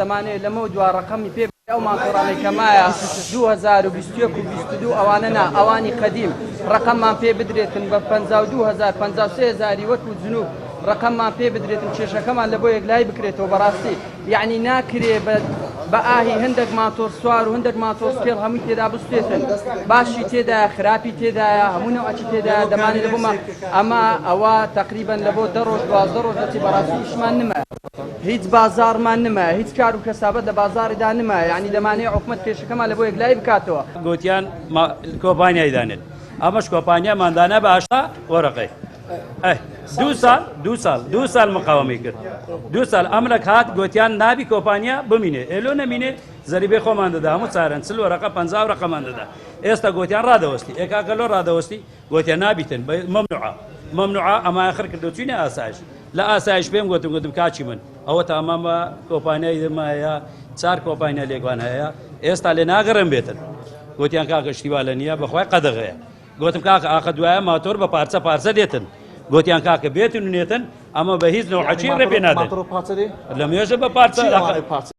دەمانەوێت لەمەو دوا ڕەقەمی پێ ئەو ماتۆڕانەی کە مایە 2021 و 22 ئەوانە نا ئەوانی قەدیم ڕەقەممان پێ بدرێتن بە 52 هەزار 53 هەزاری وەکو جنوب ڕەقەممان پێ بدرێتن کێشەکەمان لە بۆ یەکلایی بکرێتەوە بەڕاستی یعنی ناکرێ بە بە ئاهی هەندێک ماتۆر سوار و هەندێک ماتۆر سکێڵ هەمووی تێدا بستێتن باشی تێدایە خراپی تێدایە هەموو نەوعەکی تێدایە دەمانێت لە بۆمان ئەمە ئەوە تقریبا لە بۆ دە ڕۆژ 12 ڕۆژ دەچی بەڕاستی ئیشمان نمایە هیچ بازاڕمان نمایە هیچ کار و کەسابەت لە بازاڕیدا نمایە یعنی دەمانەوێت حکومەت کێشەکەمان لە بۆ یەکلایی بکاتەوە. گوتیان کۆمپانیای دانێن ئەمەش کۆمپانیامان دانا بە 80 وەرەقەی ئەه دوو ساڵ دوو ساڵ دوو ساڵ مقاومەی کرد دوو ساڵ ئەمرەک هات گوتیان نابی کۆمپانیا بمینێ ئێلۆ نەمینێ زەریبەی خۆمان دەدا هەموو چارەن 40 وەرەقە 50 وەرەقەمان دەدا ئێستا گوتیان ڕادەوەستی ئێ کاکە لۆ ڕادەوەستی گوتیان نابیتن مەمنوعە مەمنوعە ئەمایان خڕ کردو چوینە ئاسایش لە ئاسایش پێم گوتم گوتم کاکی من ئەوە تامامە کۆمپانیای دەما هەیە چار کۆمپانیا لێکوان هەیە ئێستا لێ ناگەڕێم بێتن گوتیان کاکە شتی وا لە نییە بەخوای قەدەغەیە گوتم کاکە ئاخە دوایە ماتۆر بە پارچە پارچە دێتن گوتیان کاکە بێتن و نێتن ئەمە بە هیچ نەوعەکی ڕێ پێ نادەن لە مێژە بە پارچە.